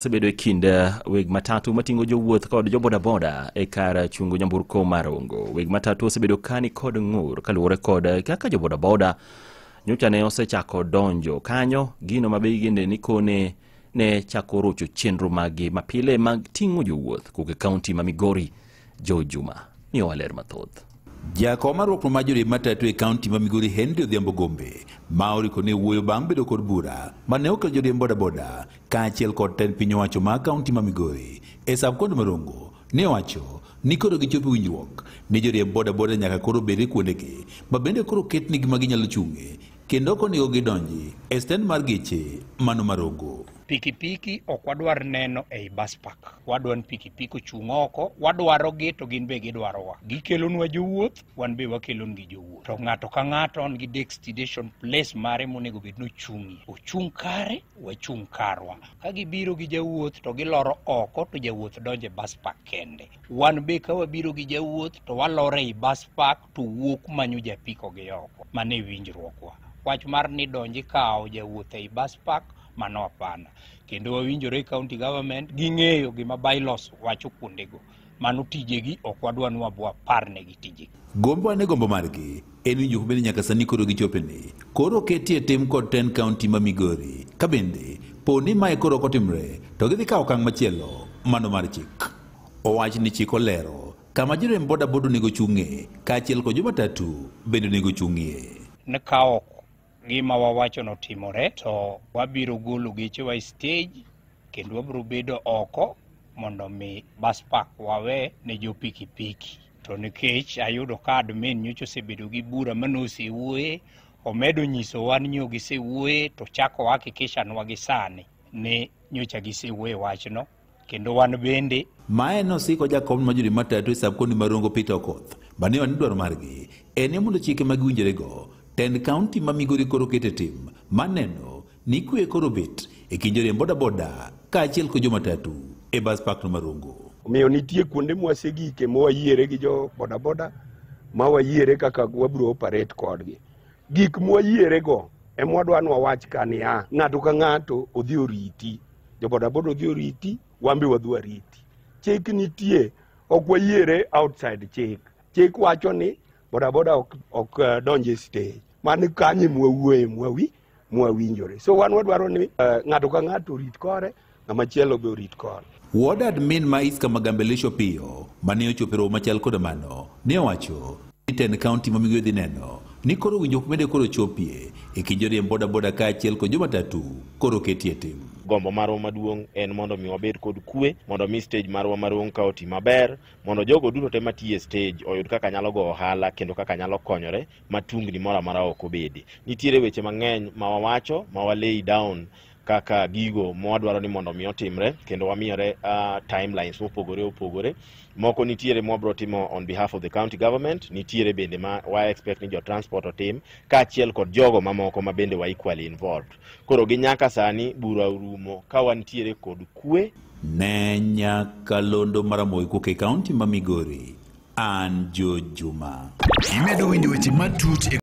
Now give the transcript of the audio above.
Osebedo e kind weg matatu mating'o jowuoth kod jobodaboda e kar chungo nyamburko mar Rongo. Weg matatu osebedo kani kod ng'ur kaluwore kod kaka jobodaboda nyocha ne osechako donjo kanyo, gino ma bende ni kone ne chako rocho chenro maggi mapile mag ting'o jowuoth kowuok e kaunti ma Migori. Joe Juma miyowa ler mathoth. Jakom mar riwruok mar joriemb matatu e kaunti ma Migori Henry Odhiambo Gombe ma oriko ne wuoyo bang' bedo kod bura mane okelo joriemb bodaboda kaachiel kod tend piny owacho ma kaunti ma Migori e sub-county ma Rongo ne owacho ni koro gichopo winjruok ni joriemb bodaboda nyaka koro bed e kuondegi ma bende koro ketnegi ma ginyalo chung'e kendo ok onego gidonji e stand mar geche mano ma Rongo. Pikipiki ok wadwar neno ei bus park. Wadwa ni pikipiki ochung' oko, wadwaro gi to gin be gidwarowa. Gikelonwa jowuoth, wan be wakelonegi jowuoth. To ng'ato ka ng'ato nigi destination place mare monego bed ni ochung'ie. Ochung' kare, wachung' karwa. Ka gibiro gi jawuoth to giloro oko to jawuoth donjo e bus park kende. Wan be ka wabiro gi jawuoth to waloro ei bus park to wuok manyo japiko gi oko. Mano e winjruokwa. Wach mar ni donji kawo jawuoth ei bus park mano hapana. Kendo wawinjore county government ging'eyo gima bylaws wacho kuondego. Mano tijegi ok wadwa ni wabwa parnegi tijegi. Gombo ane gombo margi en winjruok bende nyaka sani koro gichope ni koro ketie tim kod tend kaunti ma Migori ka bende po ni mae koro ok otimre to gidhi kawo okang' machielo mano mar chik. Owach ni chik olero kama joriemb bodaboda onego chung'e kaachiel kod jomatatu bende onego chung'ie. Ne ka ok gima wawacho notimore to wabiro golo gechewa e stage kendo wabiro bedo oko mondo mi bus park wawe ne jo pikipiki. To nikech ayudo ka admin nyocha osebedo gi bura manosewuoye, omedo nyisowa ni nyo gisewuoye to chako hakikisha nwa gi sani ni nyocha gisewuoye wachno kendo wan bende. Mae nosiko jakom ma joriemb matatu e sub-county ma Rongo Peter Okoth mane ni dwaro margi en ni mondo chike ma giwinjorego tend kaunti ma Migori koro kete tim maneno ni kwe koro bet e kind joriemb bodaboda kaachiel kod jomatatu e bus park no ma Rongo. Omiyo nitie kuonde mwasegike mwayiere gi jo bodaboda ma wayiere kaka wabiro operate kodgi. Gik mwayiere go ema wadwa ni wawach ka niya, ng'ato ka ng'ato odhi oriti. Jo bodaboda odhi oriti, wan be wadhi wariti. Chik nitie, ok wayiere outside chik. Chik wacho ni bodaboda ok donj e stage. Mano kanyo mwawuoye mwawinjore. So wan wadwaro ni ng'ato ka ng'ato orit kore, ng'ama chielo be orit kore. Ward admin ma Iska Magambe Piyo mane ochopo e romo machal koda mano ne owacho ni tend kaunti ma Migori dhi neno ni koro winjruok bende koro chopie e kind joriemb bodaboda kaachiel kod jomatatu koro ketie tim. Gombo marwa maduong' en mondo mi wabed kod kwe, mondo mi stage marwa maduong' ka oti maber, mondo jogo duto te matiyo e stage oyud kaka nyalo go ohala kendo kaka nyalo konyore ma tungni moro amora ok obedi. Nitiere weche mang'eny ma wawacho ma wa lay down kaka gigo mwadwaro ni mondo mi otimre kendo wamiyore timelines mopogore opogore. Moko nitiere mwabro timo on behalf of the county government, nitiere bende ma wa expect ni jo transport otim kaachiel kod jogo mamoko ma bende wa equally involved. Koro gi nyaka sani bura orumo ka wantiere kod kwe. Ne nyakalondo Maramogi kowuok e kaunti ma Migori, an Joe Juma. Imedo winjo weche matut e